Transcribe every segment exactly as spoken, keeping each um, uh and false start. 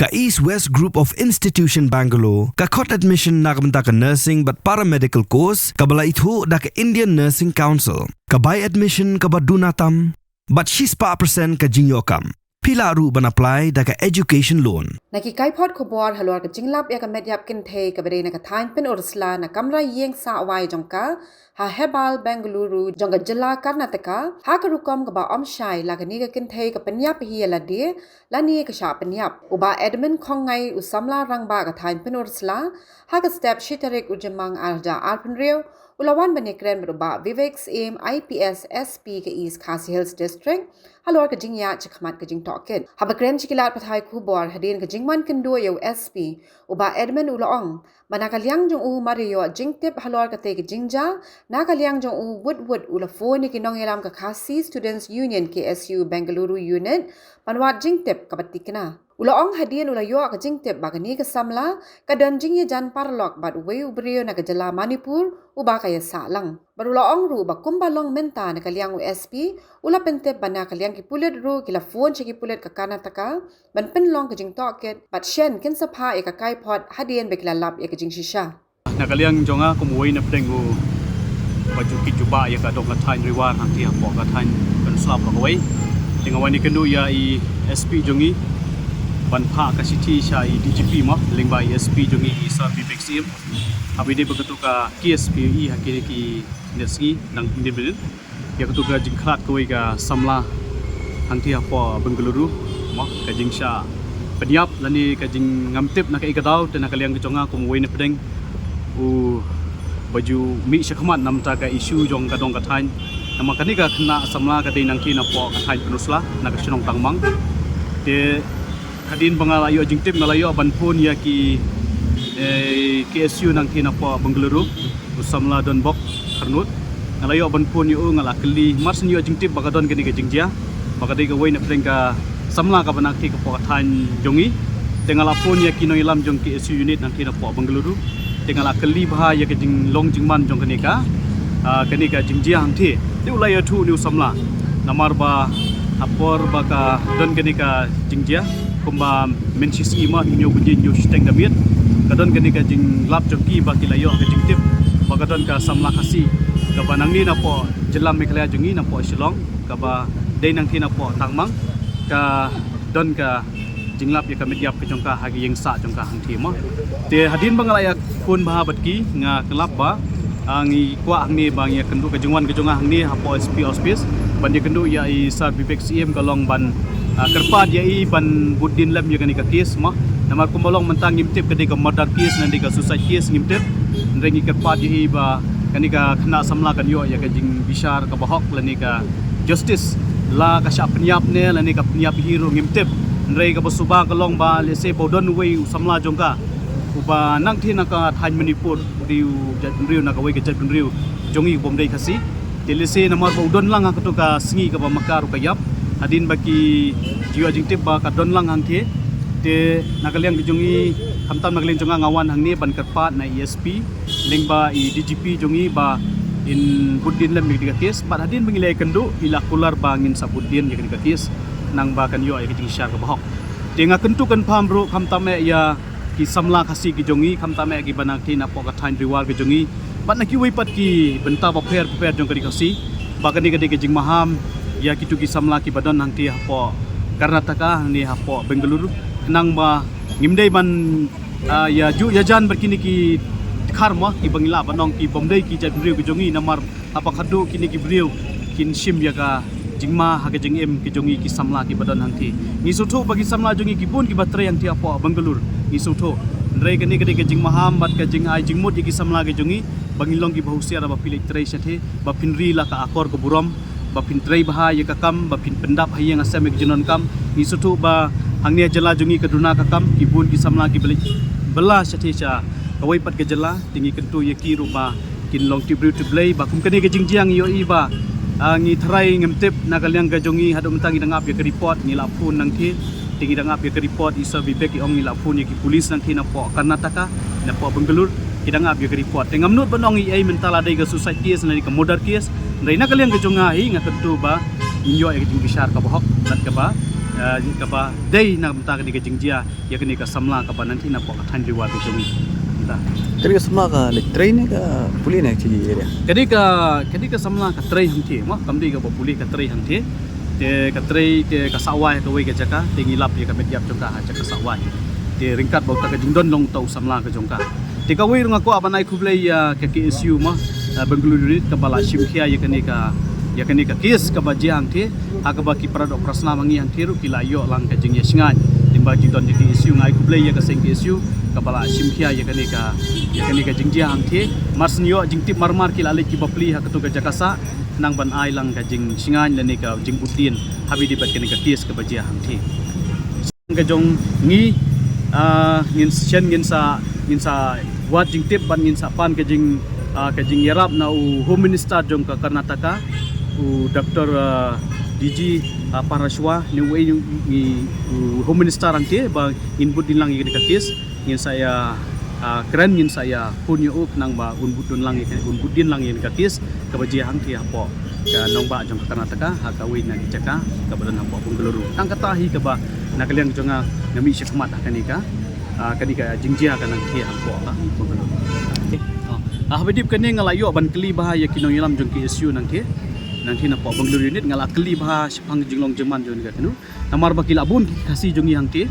Ka East West Group of Institution Bangalore ka khot admission na ka bynta ka nursing bad paramedical course kaba la ithuh da ka Indian Nursing Council. Ka bai admission kaba duna tam bad shispah percent ka jingïoh kam. Phi lah ruh ban apply da ka education loan. Na ki kaiphod khubor halor ka jinglap ïa ka met ïap kynthei kaba dei na ka thaiñ Pynursla na kamra ïing sah wai jong ka ha Hebbal, Bengaluru jong ka jylla Karnataka, ha ka rukom kaba ym shai la kane ka kynthei ka pynïap hi ïa lade lane ka shah pynïap. U Bah Edmund Khongngai, u samla rangbah ka thaiñ Pynursla, ha ka step shi tarik u Jymmang ar hajar arphew hynriew, u la wan ban ïakren bad u Bah Vivek Syiem, I P S, S P ka East Khasi Hills District, halor ka jingïaid shakhmat ka jingtohkit. Haba kren sha ki lad pathai khubor hadien ka jingwan kynduh ïa u S P, u Bah Edmund u la ong ba na ka liang jong u mar ïoh jingtip halor katei ka jingjia, na ka liang jong u wut wut u la phone ïa ki nongïalam ka Khasi Students Union, K S U, Bengaluru Unit ban wad jingtip kaba tikna. U la ong hadien u la ïoh ka jingtip ba kane ka samla ka don jingïajan paralok bad uwei u briew na ka jylla Manipur uba ka ïasah lang. Bad u la ong ruh ba kumba long mynta na ka liang u S P u la pyntip ba na ka liang ki pulit ruh ki la phone sha ki pulit ka Karnataka ban pynlong ka jingtohkit bad shen kin sa phah ïa ka kaiphod hadien ba ki la lap ïa ka jingshisha. Na ka liang jong nga kum uwei na pdeng u ba ju kit ju bah ïa ka dong ka thaiñ Ri War hangtei hapoh ka thaiñ Pynursla baroh kawei. Te nga wan ïakynduh ïa i S P jong ngi ban phah ka shithi sha i D G P mo lyngba i S P jong ngi i Sir Vivek Syiem. Haba ïadei bad katu ka case ba ïohi ha kine ki minit sngi dang dei minit ïa katu ka jingkhlad kawei ka samla hangtei hapoh Bengaluru mo, ka jingshah pynïap lane ka jingngam tip na kaei ka daw. Te na ka liang ka jong nga kum uwei na pdeng u ba ju mih shakhmat namar ka issue jong ka dong ka thaiñ. Namar kane ka khynnah samla ka dei nangtei napoh ka thaiñ Pynursla na ka shnong Tangmang. Te hadien ba nga la ïoh jingtip nga la ïoh ban phone ïa ki, eh, K S U nangtei napoh Bengaluru, u samla Donbok Kharnut. Nga la ïoh ban phone ïa u, nga la kylli, mar shen ïoh jingtip ba ka don kane ka jingjia ba ka dei kawei na pdeng ka samla kaba nangtei hapoh ka thaiñ jong ngi. Te nga la phone ïa ki nongïalam jong K S U unit nangtei napoh Bengaluru. Te nga la kylli bha ïa ka jinglong jingman jong kane ka, ah, kane ka jingjia hangtei. Te u la ïathuh une u samla namar ba ha por ba ka don kane ka jingjia kumba mynshi sngi ma, hynñiew baje, hynñiew shiteng ka miet, ka don kane ka jinglap jong ki ba ki la ïoh ka jingtip ba ka don ka samla Khasi kaba nangne napoh jylla Meghalaya jong ngi napoh Shillong kaba dei nangtei napoh Tangmang, ka don ka jinglap ïa ka met ïap ka jong ka ha ka ïing sah jong ka hangtei mo. Te hadien ba nga la ïa phone bha bad ki nga kylap ba, ah, ngi kwah hangne ba ngi ïakynduh, ka jingwan ka jong nga hangne hapoh S P office ban ïakynduh ïa i Sir Vivek Syiem ka long ban, ah, kyrpad ïa i ban bud dien lem ïa kane ka case mo. Namar kumba long mynta ngim tip ka dei ka murder case ne dei ka suicide case ngim tip. Hynrei ngi kyrpad ïa i ba kane ka khynnah samla kan ïoh ïa ka jingbishar kaba hok lane ka justice, la ka shah pynïap ne lane ka pynïap hi ruh ngim tip. Hynrei kaba suba ka long ba lehse ba u don uwei u samla jong ka uba nangtei na ka thaiñ Manipur, u dei u jaitbynriew na kawei ka jaitbynriew jong ngi bym dei Khasi. Te lehse namar ba u don lang ha kato ka sngi kaba ma ka ruh ka ïap, hadien ba ki ju ïoh jingtip ba ka don lang hangtei. Te na ka liang ka jong ngi, khamtam na ka liang jong nga, nga wan hangne ban kyrpad na i S P lyngba i D G P jong ngi ba in bud dien lem ïa ka case. Bad hadien ba ngi la ïakynduh i la kular ba ngin sa bud dien ïa ka case khnang ba kan ïoh ïa ka jingbishar kaba hok. Te nga kyntu kynpham ruh khamtam eh ïa ki samla Khasi ki jong ngi, khamtam eh kiba nangtei napoh ka thaiñ Ri War ki jong ngi bad na kiwei pat ki bynta bapher bapher jong ka ri Khasi, ba kane ka dei ka jingmaham ïa kito ki samla kiba don hangtei hapoh Karnataka, hangne hapoh Bengaluru, khnang ba ngim dei ban, ah, ïa ju ïa jan bad kine ki dkhar mo, kiba ngi lah ban ong ki bym dei ki jaitbynriew ki jong ngi namar haba khadduh kine ki briew kin shim ïa ka jingma ha ka jingim ki jong ngi ki samla kiba don hangtei. Ngi sngewthuh ba ki samla jong ngi ki bun kiba trei hangtei hapoh Bengaluru, ngi sngewthuh. Hynrei kane ka dei ka jingmaham bad ka jingai jingmut ïa ki samla ki jong ngi ba ngin long kiba husiar ba phi leit trei shatei, ba phin ri la ka akor ka burom, ba phin trei bha ïa ka kam, ba phin pyndap ha ïing ha sem ïa ka jingdonkam. Ngi sngewthuh ba hangne ha jylla jong ngi ka duna ka kam, ki bun ki samla kiba leit bylla shatei sha kawei pat ka jylla. Te ngi kyntu ïa ki ruh ba kin long tip briew tip Blei, ba kum kane ka jingjia ngi ïohi ba, ah, ngi tharai ngim tip na ka liang ka jong ngi. Haduh mynta ngi dang ap ïa ka report, ngi la phone nangtei. Te ngi dang ap ïa ka report, i Sir Vivek i ong ngi la phone ïa ki police nangtei napoh Karnataka, napoh Bengaluru, ki dang ap ïa ka report. Te ngam nud ban ong ei ei mynta, la dei ka suicide case ne dei ka murder case. Hynrei na ka liang ka jong nga hi nga kyntu ba ngin ïoh ïa ka jingbishar kaba hok bad kaba Ah, kaba dei na mynta kane ka jingjia ïa kane ka samla kaba nanti na pok ka thaiñ Ri War ka jong ngi. Mynta. Kane ka samla ka leit trei ne ka pule ne ka area? Kane ka, kane ka samla ka trei hangthie, mo, kam dei kaba pule, ka trei hangthie. Te ka trei te ka sawai ha kawei ka jaka, te ngi lap ïa ka met ïap jong ka ha jaka sawai. Te ryngkat bad uta ka jingdon long uta u samla ka jong ka. Te kawei ruh nga kwah ban ai khublei ïa ka K S U, mo, eh, Bangalore Unit kaba la shim khia ïa kane ka, ïa kane ka case kaba jia hangthie, ha kaba ki para doh para snam ma ngi hangthie ruh ki la ïoh lang ka jingïashngaiñ. Lyngba jingdon jong ka K S U, nga ai khublei ïa ka seng K S U kaba la shim khia ïa kane ka, ïa kane ka jingjia hangthie. Mar shu ïoh jingtip mar mar ki la leit ki bapli ha kato ka jaka sah, nang ban ai lang ka jingshngaiñ lane ka jingbuddien ha ba ïadei bad kane ka case kaba jia hangthie. Ka jong ngi, ah, ngin shen, ngin sa, ngin sa wad jingtip bad ngin sa pan ka jing, ah, ka jingïarap na u Home Minister jong ka Karnataka, u Doctor, ah, D G, ah, Parashwa, ne uwei u, u Home Minister hangthie ba ngin buddien lang ïa ka case, ngin sa ïa, ah, kren, ngin sa ïa phone ïa u khnang ba un buddien lang ïa, un buddien lang ïa ka case kaba jia hangthie hapoh ka nongbah jong ka Karnataka, ha kawei na ki jaka kaba don hapoh Bengaluru. Tang kata hi kaba na ka liang jong nga nga mih shakhmat ha kane ka, ah, kane ka jingjia ka nangthie hapoh ka Bengaluru. Ah, haba ïadei bad kane nga la ïoh ban kylli bha ïa ki nongïalam jong K S U nangthie, nangthie napoh Bengaluru Unit, nga la kylli bha shaphang jinglong jingman jong kane ka KNU. Namar ba ki la bun ki Khasi jong ngi hangthie,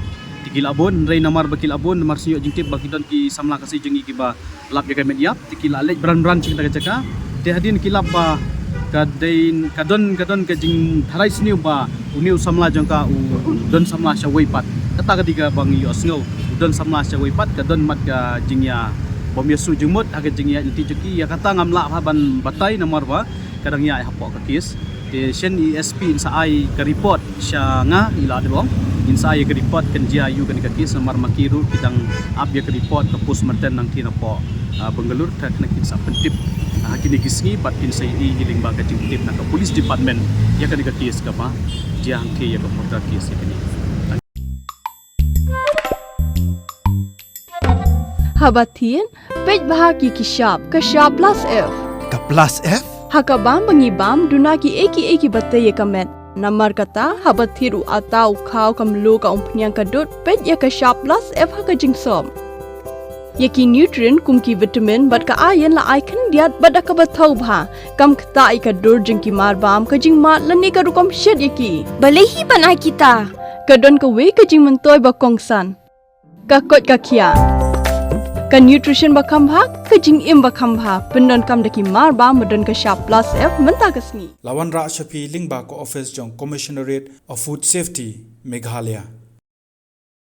te ki la bun, hynrei namar ba ki la bun, namar shu ïoh jingtip ba ki don ki samla Khasi jong ngi kiba lap ïa ka met ïap, te ki la leit bran bran sha kata ka jaka. Te hadien ki lap ba ka dei, ka don, ka don ka jingtharai sniew ba une u samla jong ka u don samla shawei pat. Kata ka dei kaba ngi ïohsngew, u don samla shawei pat, ka don mat ka jingïa bym ïasuk jingmut ha ka jingïaid lynti jong ki. Ïa kata ngam lah bha ban batai namar ba ka dang ïaid hapoh ka case. Te shen i S P in sa ai ka report sha nga, i la dei ba ong in sa ai ka report kan jia ïa u kane ka case namar ma ki ruh ki dang ap ïa ka report ka postmortem nangthie napoh, ah, Bengaluru, te kane kin sa pyntip, ah, ha kine ki sngi bad kin sa ïohi lyngba ka jingtip na ka police department ïa kane ka case kaba jia hangthie, ïa ka murder case ïa kane. Haba thied, peit bha ki ki shap, ka shap plus F. Ka plus F? Ha ka bam ba ngi bam, duna kiei kiei kiba tei ïa ka met. Namar kata, haba thied u atta, u khaw, ka mluh, ka umphniang, ka dud, peit ïa ka shap plus F ha ka jingsop. Ïa ki nutrient kum ki vitamin bad ka iron la ai khyndiat bad da kaba thaw bha. Kam ktah ïa ka dur jong ki mar bam, ka jingmad lane ka rukom shet ïa ki. Balei hi ban ai kita? Ka don kawei ka jingmyntoi ba kongsan. Ka koit ka khiah. Ka nutrition ba kham bha, ka jingim ba kham bha. Pyndonkam da ki mar bam ba don ka shap plus F mynta ka sngi. La wanrah sha phi lyngba ka office jong Commissionerate of Food Safety, Meghalaya.